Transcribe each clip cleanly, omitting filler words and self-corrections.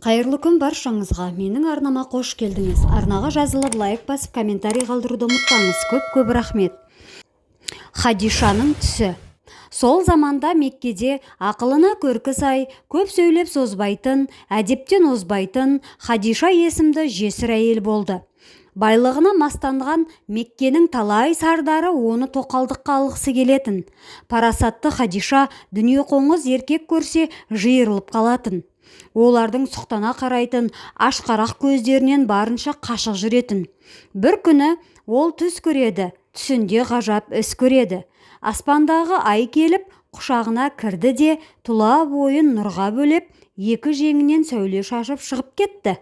Қайырлы күн баршаңызға! Менің арнама қош келдіңіз! Арнаға жазылып, лайк басып, комментарий қалдыруды ұмытпаңыз. Көп-көп рахмет! Хадишаның түсі. Сол заманда Меккеде ақылына көркі сай, көп сөйлеп созбайтын, әдептен озбайтын Хадиша есімді жесір әйел болды. Байлығына мастанған Меккенің талай сардары оны тоқалдыққа алғысы келетін. Парасатты Хадиша дүниеқоңыз еркек көрсе, жиырылып қалатын. Олардың сұқтана қарайтын ашқарақ көздерінен барынша қашық жүретін. Бір күні ол түс көреді, түсінде ғажап іс көреді. Аспандағы ай келіп, құшағына кірді де, тұла бойын нұрға бөлеп, екі жеңінен сәуле шашып шығып кетті.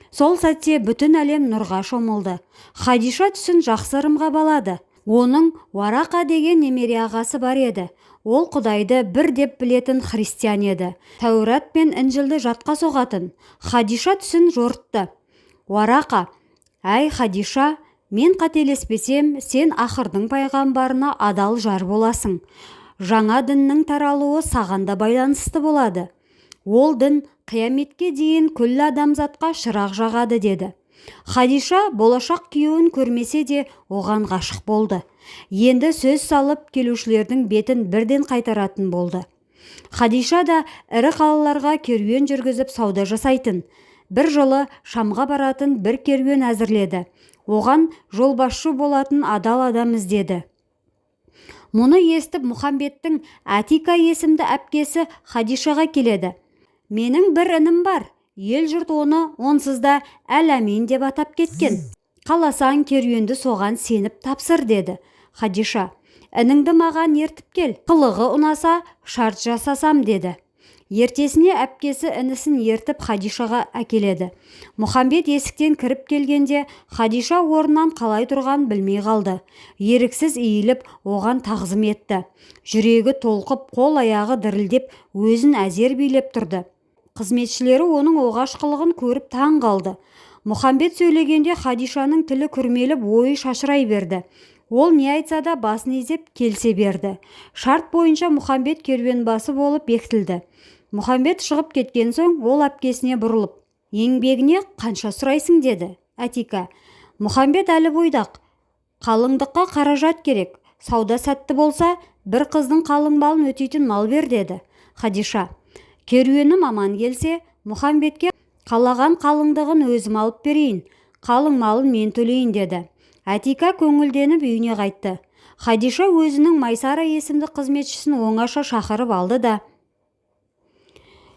Сол сәтте бүтін әлем нұрға шомылды. Хадиша түсін жақсы ырымға балады. Оның Уарақа деген немере ағасы бар еді. Ол Құдайды бір деп білетін христиан еді. Тәурат пен Інжілді жатқа соғатын. Хадиша түсін жорытты. Уарақа: «Әй, Хадиша, мен қателеспесем, сен ақырдың пайғамбарына адал жар боласың. Жаңа діннің таралуы саған да байланысты болады. Ол дін қияметке дейін күллі адамзатқа шырақ жағады», – деді. Хадиша болашақ күйеуін көрмесе де, оған ғашық болды. Енді сөз салып келушілердің бетін бірден қайтаратын болды. Хадиша да ірі қалаларға керуен жүргізіп, сауда жасайтын. Бір жылы Шамға баратын бір керуен әзірледі. Оған жолбасшы болатын адал адам іздеді. Мұны естіп, Мұхамбеттің Әтика есімді әпкесі Хадишаға келеді. «Менің бір інім бар, ел-жұрт оны онсыз да Әл-Әмин деп атап кеткен. Қаласаң, керуенді соған сеніп тапсыр», – деді. Хадиша: «Ініңді маған ертіп кел, қылығы ұнаса, шарт жасасам», – деді. Ертесіне әпкесі інісін ертіп Хадишаға әкеледі. Мұхамбет есіктен кіріп келгенде, Хадиша орнынан қалай тұрғанын білмей қалды. Еріксіз иіліп, оған тағзым етті. Жүрегі толқып, қол-аяғы дірілдеп, өзін әзер билеп тұрды. Қызметшілері оның оғаш қылығын көріп таң қалды. Мұхамбет сөйлегенде Хадишаның тілі күрмеліп, ойы шашырай берді. Ол не айтса да, басын изеп келісе берді. Шарт бойынша Мұхамбет керуенбасы болып бекітілді. Мұхамбет шығып кеткен соң, ол әпкесіне бұрылып: «Еңбегіне қанша сұрайсың?» – деді. Әтика: «Мұхамбет әлі бойдақ, қалыңдыққа қаражат керек. Сауда сәтті болса, бір қыздың қалың малын өтейтін мал бер», – деді. Хадиша: «Керуенім аман келсе, Мұхамбетке қалаған қалыңдығын өзім алып берейін, қалың малын мен төлейін», – деді. Әтика көңілденіп үйіне қайтты. Хадиша өзінің Майсара есімді қызметшісін оңаша шақырып алды да: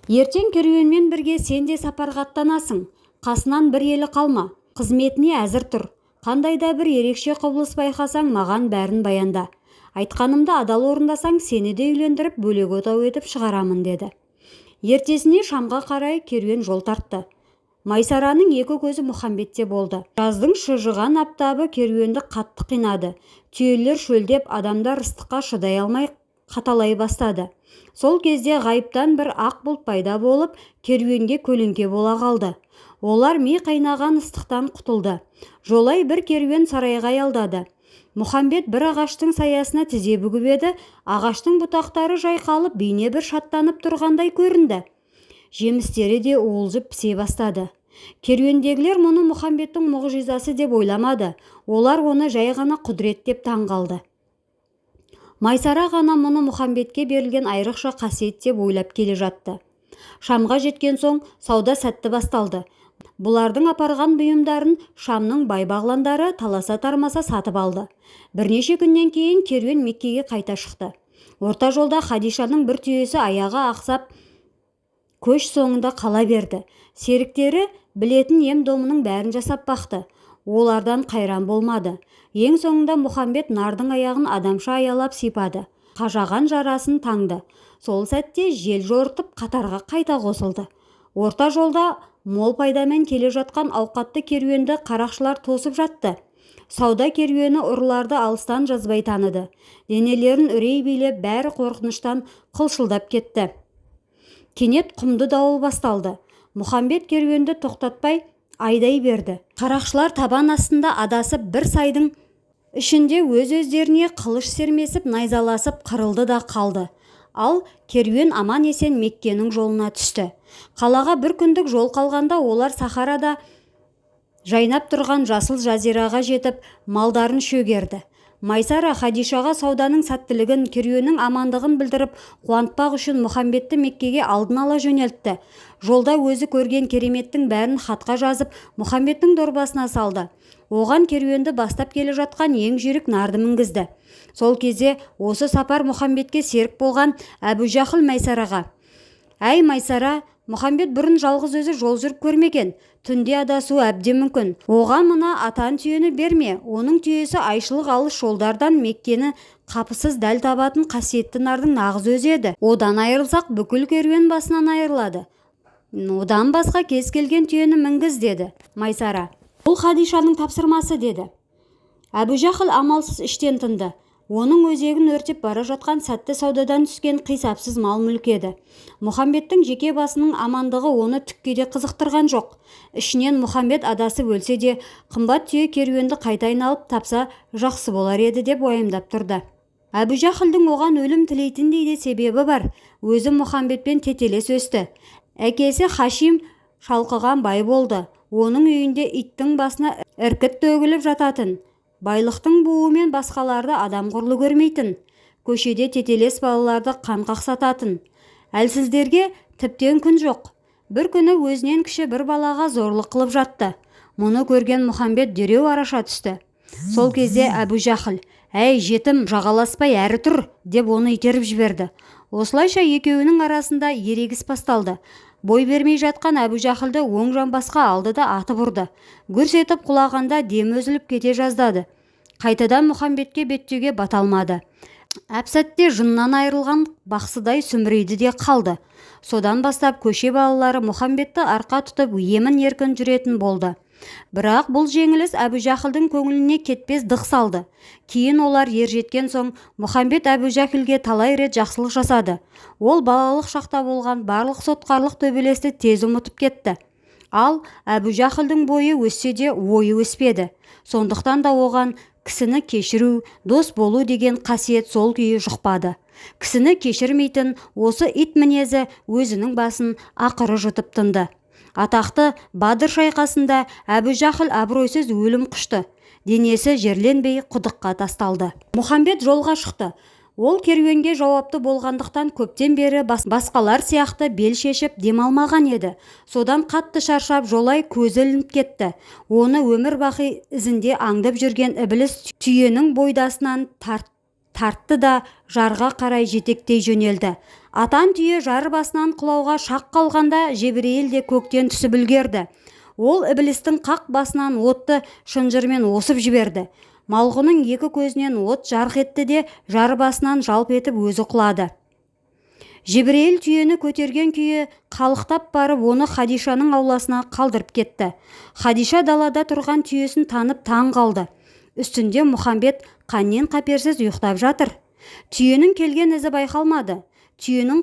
«Ертең керуенмен бірге сен де сапарға аттанасың. Қасынан бір елі қалма, қызметіне әзір тұр. Қандай да бір ерекше құбылыс байқасаң, маған бәрін баянда. Айтқанымды адал орындасаң, сені де үйлендіріп, бөлек отау етіп шығарамын», – деді. Ертесіне Шамға қарай керуен жол тартты. Майсараның екі көзі Мұхамбетте болды. Жаздың шыжыған аптабы керуенді қатты қинады. Түйелер шөлдеп, адамдар ыстыққа шыдай алмай қаталай бастады. Сол кезде ғайыптан бір ақ бұлт пайда болып, керуенге көлеңке бола қалды. Олар ми қайнаған ыстықтан құтылды. Жолай бір керуен сарайға аялдады. Мұхамбет бір ағаштың саясына тізе бүгіп еді, ағаштың бұтақтары жайқалып, бейне бір шаттанып тұрғандай көрінді. Жемістері де уылжып пісе бастады. Керуендегілер мұны Мұхамбеттің мұғжизасы деп ойламады. Олар оны жай ғана құдірет деп таң қалды. Майсара ғана мұны Мұхамбетке берілген айрықша қасиет деп ойлап келе жатты. Шамға жеткен соң, сауда сәтті басталды. Бұлардың апарған бұйымдарын Шамның бай-бағландары таласа-тармаса сатып алды. Бірнеше күннен кейін керуен Меккеге қайта шықты. Орта жолда Хадишаның бір түйесі аяғы ақсап, көш соңында қала берді. Серіктері білетін ем-домының бәрін жасап бақты. Олардан қайран болмады. Ең соңында Мұхамбет нардың аяғын адамша аялап сипады, қажаған жарасын таңды. Сол сәтте жел жорытып, қатарға қайта қосылды. Орта жолда мол пайдамен келе жатқан ауқатты керуенді қарақшылар тосып жатты. Сауда керуені ұрыларды алыстан жазбай таныды. Денелерін үрей билеп, бәрі қорқыныштан қылшылдап кетті. Кенет құмды дауыл басталды. Мұхамбет керуенді тоқтатпай айдай берді. Қарақшылар табан астында адасып, бір сайдың ішінде өз-өздеріне қылыш сермесіп, найзаласып қырылды да қалды. Ал керуен аман-есен Меккенің жолына түсті. Қалаға бір күндік жол қалғанда олар сахарада жайнап тұрған жасыл жазираға жетіп, малдарын шөгерді. Майсара Хадишаға сауданың сәттілігін, керуеннің амандығын білдіріп, қуантпақ үшін Мұхамбетті Меккеге алдын ала жөнелтті. Жолда өзі көрген кереметтің бәрін хатқа жазып, Мұхамбеттің дорбасына салды. Оған керуенді бастап келе жатқан ең жүйрік нарды мінгізді. Сол кезде осы сапар Мұхамбетке серік болған Әбу-Жахыл Майсараға: «Әй, Майсара, Мұхамбет бұрын жалғыз өзі жол жүріп көрмеген, түнде адасуы әбден мүмкін. Оған мына атан түйені берме. Оның түйесі айшылық алыс жолдардан Меккені қапысыз дәл табатын қасиетті нардың нағыз өзі еді. Одан айырылсақ, бүкіл керуен басынан айырылады. Одан басқа кез келген түйені мінгіз», – деді Майсара. «Бұл Хадишаның тапсырмасы», – деді. Әбу-Жахыл амалсыз іштен тынды. Оның өзегін өртеп бара жатқан сәтті саудадан түскен қисапсыз мал-мүлк еді. Мұхамбеттің жеке басының амандығы оны түкке де қызықтырған жоқ. Ішінен Мұхамбет адасып өлсе де, қымбат түйе керуенді қайта айналып тапса жақсы болар еді деп уайымдап тұрды. Әбу-Жахылдың оған өлім тілейтіндей де себебі бар. Өзі Мұхамбетпен тетелес өсті. Әкесі Хашим шалқыған бай болды. Оның үйінде иттің басына іркіт төгіліп жататын. Байлықтың буымен басқаларды адам құрлы көрмейтін. Көшеде тетелес балаларды қан қақсататын. Әлсіздерге тіптен күн жоқ. Бір күні өзінен кіші бір балаға зорлық қылып жатты. Мұны көрген Мұхамбет дереу араша түсті. Сол кезде Әбу-Жахыл: «Әй, жетім, жағаласпай әрі тұр», – деп оны итеріп жіберді. Осылайша екеуінің арасында ерегіс басталды. Бой бермей жатқан Әбу-Жахылды оң жамбасқа алды да атып ұрды. Гүрс етіп құлағанда демі үзіліп кете жаздады. Қайтадан Мұхамбетке беттеуге бата алмады. Әп-сәтте жыннан айырылған бақсыдай сүмірейді де қалды. Содан бастап көше балалары Мұхамбетті арқа тұтып, емін-еркін жүретін болды. Бірақ бұл жеңіліс Әбу-Жахылдың көңіліне кетпес дық салды. Кейін олар ержеткен соң Мұхамбет Әбу-Жахилге талай рет жақсылық жасады. Ол балалық шақта болған барлық сотқарлық төбелесті тез ұмытып кетті. Ал Әбу-Жахилдің бойы өссе де, ойы өспеді. Сондықтан да оған кісіні кешіру, дос болу деген қасиет сол күйі жұқпады. Кісіні кешірмейтін осы ит мінезі өзінің басын ақыры жұтып тынды. Атақты Бадыр шайқасында Әбу-Жахил абыройсыз өлім құшты. Денесі жерленбей құдыққа тасталды. Мұхамбет жолға шықты. Ол керуенге жауапты болғандықтан көптен бері басқалар сияқты бел шешіп демалмаған еді. Содан қатты шаршап, жолай көзі ілініп кетті. Оны өмір бақи ізінде аңдып жүрген ібіліс түйенің бойдасынан тартты да жарға қарай жетектей жөнелді. Атан түйе жар басынан құлауға шақ қалғанда Жебірейіл де көктен түсіп үлгерді. Ол ібілістің қақ басынан отты шынжырмен осып жіберді. Малғұнның екі көзінен от жарқ етті де, жар басынан жалп етіп өзі құлады. Жебірейіл түйені көтерген күйі қалықтап барып, оны Хадишаның ауласына қалдырып кетті. Хадиша далада тұрған түйесін танып таң қалды. Үстінде Мұхамбет қаннен қаперсіз ұйықтап жатыр. Түйенің келген ізі байқалмады. Түйенің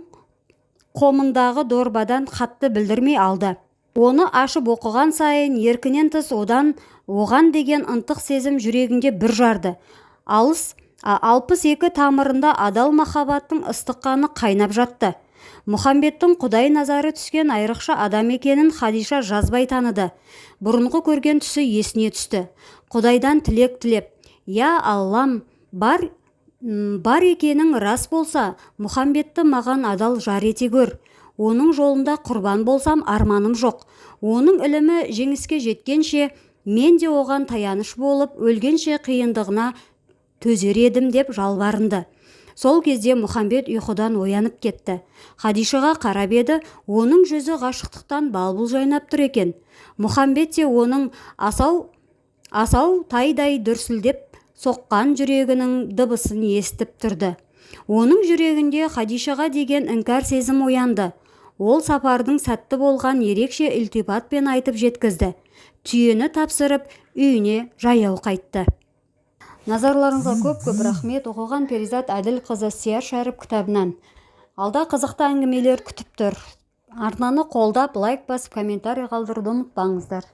қомындағы дорбадан хатты білдірмей алды. Оны ашып оқыған сайын еркінен тыс одан оған деген ынтық сезім жүрегінде бүр жарды. Алыс 62 тамырында адал махаббаттың ыстық қаны қайнап жатты. Мұхамбеттің Құдай назары түскен айрықша адам екенін Хадиша жазбай таныды. Бұрынғы көрген түсі есіне түсті. Құдайдан тілек тілеп: «Я Аллам, бар екенің рас болса, Мұхамбетті маған адал жар ете көр. Оның жолында құрбан болсам арманым жоқ. Оның ілімі жеңіске жеткенше, мен де оған таяныш болып, өлгенше қиындығына төзер едім», – деп жалбарынды. Сол кезде Мұхамбет ұйқыдан оянып кетті. Хадишаға қарап еді, оның жүзі ғашықтықтан балбұл жайнап тұр екен. Мұхамбет те оның асау тайдай дүрсілдеп соққан жүрегінің дыбысын естіп тұрды. Оның жүрегінде Хадишаға деген іңкәр сезім оянды. Ол сапардың сәтті болған ерекше ілтипатпен айтып жеткізді. Түйені тапсырып, үйіне жаяу қайтты. Назарларыңызға көп-көп рахмет. Оқыған Перизат Әділқызы, Сияр Шәріп кітабынан. Алда қызықты әңгімелер күтіп тұр. Арнаны қолдап, лайк басып, комментарий қалдыруды ұмытпаңыздар.